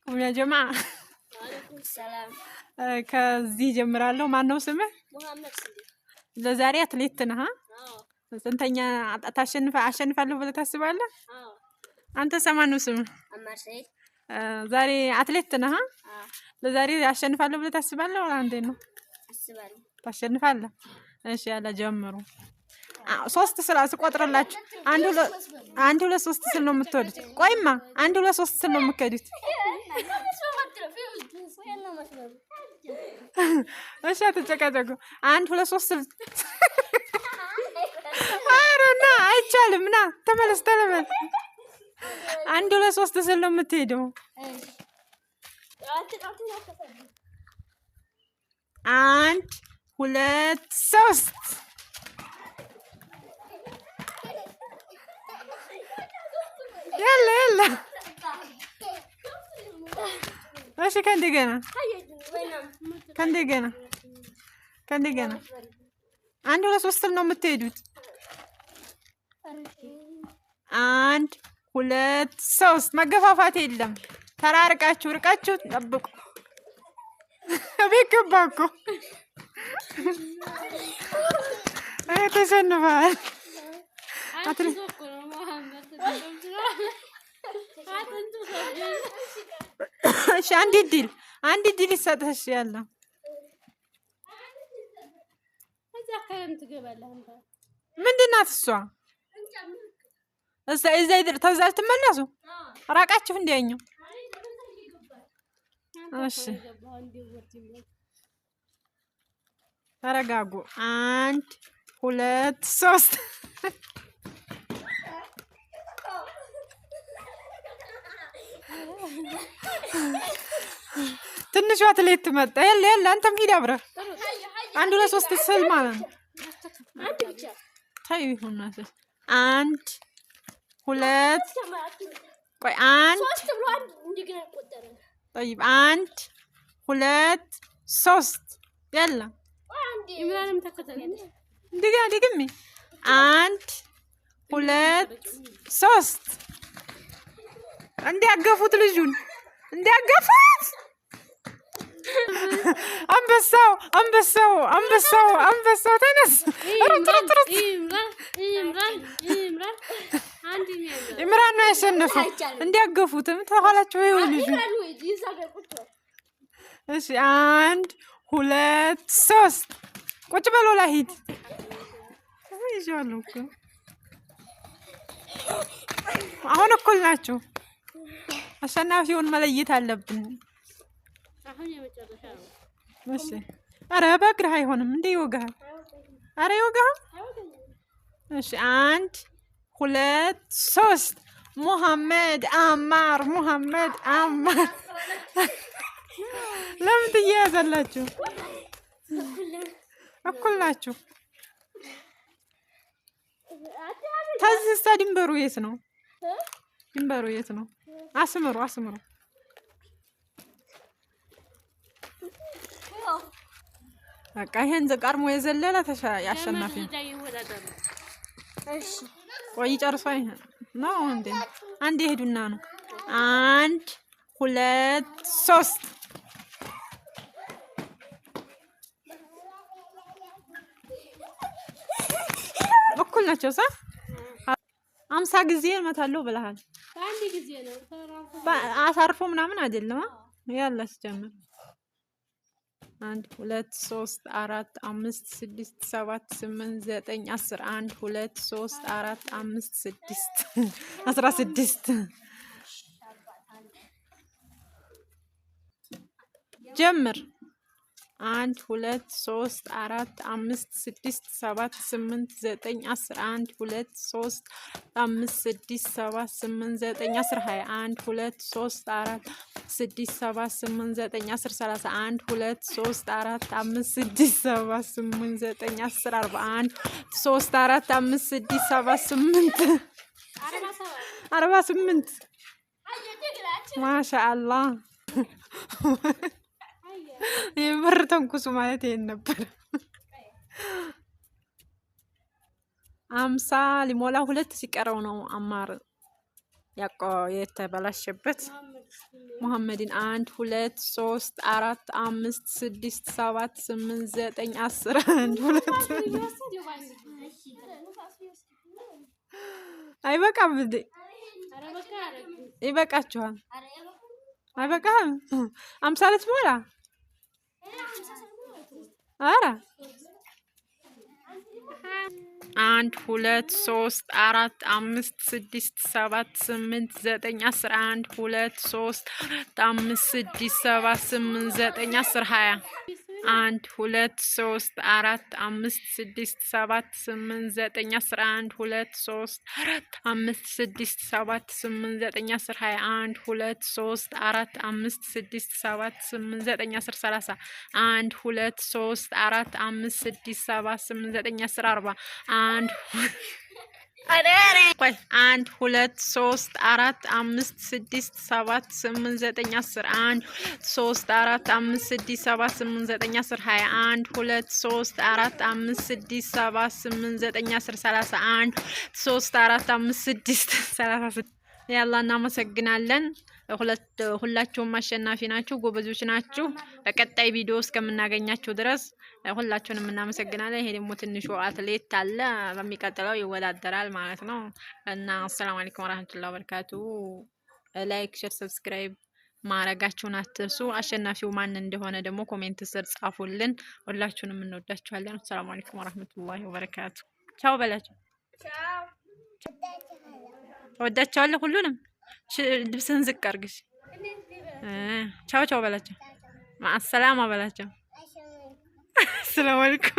يا جماعة። وعليكم السلام። ከዚህ ጀምራለሁ። ማን ነው ስምህ? ሙሐመድ ስዲቅ። ለዛሬ አትሌት ነህ? አዎ። ስንተኛ አሸንፋለሁ ብለህ ታስባለህ? አዎ። አንተ ማን ነው ስምህ? አማር ሰይድ። ዛሬ አትሌት ነህ? አዎ። ለዛሬ አሸንፋለሁ ብለህ ታስባለህ? ወላ እንዴት ነው? አስባለሁ። ታሸንፋለህ? እሺ ያለ ጀምሩ። ሶስት ስላ ስቆጥርላችሁ አንድ ሁለት ሶስት ስል ነው የምትወዱት። ቆይማ አንድ ሁለት ሶስት ስል ነው የምትከዱት። እሺ አትጨቃጨቁ። አንድ ሁለት ሶስት ስል። ኧረ ና አይቻልም። ና ተመለስ ተመለስ። አንድ ሁለት ሶስት ስል ነው የምትሄደው። አንድ ሁለት ሶስት። يلا يلا። እሺ ከእንደገና ከእንደገና ከእንደገና አንድ ሁለት ሶስት ስል ነው የምትሄዱት። አንድ ሁለት ሶስት። መገፋፋት የለም። ተራርቃችሁ ርቃችሁ ጠብቁ። ቤት ገባ እኮ ተሸንፈዋል። እሺ አንድ እድል አንድ እድል ይሰጥህ። እሺ ያለ ምንድን ናት እሷ? እዛ እዛ ተዛ ትመለሱ ራቃችሁ እንዲያኘው። እሺ ተረጋጉ። አንድ ሁለት ሶስት። ትንሿ አትሌት መጣ። የለ የለ አንተም ሂድ አብረህ። አንድ ሁለት ሶስት ስል ማለት ነው። ተይው ይሁን። አንድ ሁለት ቆይ አንድ ጠይብ አንድ ሁለት ሶስት ያላ እንደገና ደግሜ አንድ ሁለት ሶስት። እንዲያገፉት ልጁን እንዲያገፉት። አንበሳው አንበሳው አንበሳው አንበሳው ተነስ። ሩጥ ሩጥ ሩጥ። ኢምራን ነው ያሸነፈው። እንዲያገፉትም ተኋላቸው ይኸው ልጁ። እሺ አንድ ሁለት ሶስት። ቁጭ በሎ ላሂድ ይዤዋለሁ እኮ አሁን እኩል ናቸው። አሸናፊውን መለየት አለብን። እሺ ኧረ በእግርህ አይሆንም እንዴ ይወጋሃል። ኧረ ይወጋሃል። እሺ አንድ ሁለት ሶስት። ሙሐመድ አማር ሙሐመድ አማር። ለምን ትያያዛላችሁ? እኩል ናችሁ። ተዚህ እስታ ድንበሩ የት ነው? ድንበሩ የት ነው? አስምሩ አስምሩ። በቃ ይሄን ቀድሞ የዘለለ አሸናፊ ነው። ቆይ ጨርሶ ነው እንዴ? አንድ የሄዱና ነው። አንድ ሁለት ሶስት። እኩል ናቸው። ሳ 50 ጊዜ እመታለሁ ብለሃል። አሳርፎ ምናምን አይደለም። ያላ ሲጀምር አንድ ሁለት ሶስት አራት አምስት ስድስት ሰባት ስምንት ዘጠኝ 10 አንድ ሁለት ሶስት አራት አምስት ስድስት 16 ጀምር። አንድ ሁለት ሶስት አራት አምስት ስድስት ሰባት ስምንት ዘጠኝ 10 አንድ ሁለት ሶስት አምስት ስድስት ሰባት ስምንት ዘጠኝ 10 20 አንድ ሁለት ሶስት አራት ስድስት ሰባት ስምንት ዘጠኝ 10 30 አንድ ሁለት ሶስት አራት አምስት ስድስት ሰባት ስምንት ዘጠኝ 10 40 አንድ ሶስት አራት አምስት ስድስት ሰባት ስምንት 48። ማሻአላህ የምር ተንኩሱ ማለት ይሄን ነበር። 50 ሊሞላ ሁለት ሲቀረው ነው አማር ያቆ የተበላሸበት። ሙሐመድን 1 2 3 4 5 6 7 8 9 10 1 2 አይበቃም እንዴ? ይበቃችኋል። አይበቃም? 50 ልትሞላ ኧረ 1 2 3 4 5 6 7 8 9 10 1 2 3 4 5 6 7 8 9 10 20 1 2 3 4 5 6 7 8 9 10 1 2 3 4 5 6 7 8 9 10 21 2 3 4 5 6 7 8 9 10 30 1 2 3 4 5 6 7 8 9 10 40 1 ቆይ 1 2 3 4 5 6 7 8 9 10 1 3 4 5 6 7 8 9 10 21 2 3 4 5 6 7 8 9 10 31 3 4 5 6 36 ያላ እናመሰግናለን። ሁላችሁም አሸናፊ ናችሁ፣ ጎበዞች ናችሁ። በቀጣይ ቪዲዮ እስከምናገኛችሁ ድረስ ሁላችሁንም እናመሰግናለን። ይሄ ደግሞ ትንሹ አትሌት አለ፣ በሚቀጥለው ይወዳደራል ማለት ነው። እና السلام عليكم ورحمة الله وبركاته። Like፣ share፣ subscribe ማድረጋችሁን አትርሱ። አሸናፊው ማን እንደሆነ ደግሞ comment ስር ጻፉልን። ሁላችሁንም እንወዳችኋለን። السلام عليكم ورحمة الله وبركاته። ቻው በላቸው። እወዳቸዋለሁ ሁሉንም። ልብስህን ዝቅ አድርግሽ። ቻው ቻው በላቸው። مع السلامة በላቸው። السلام عليكم።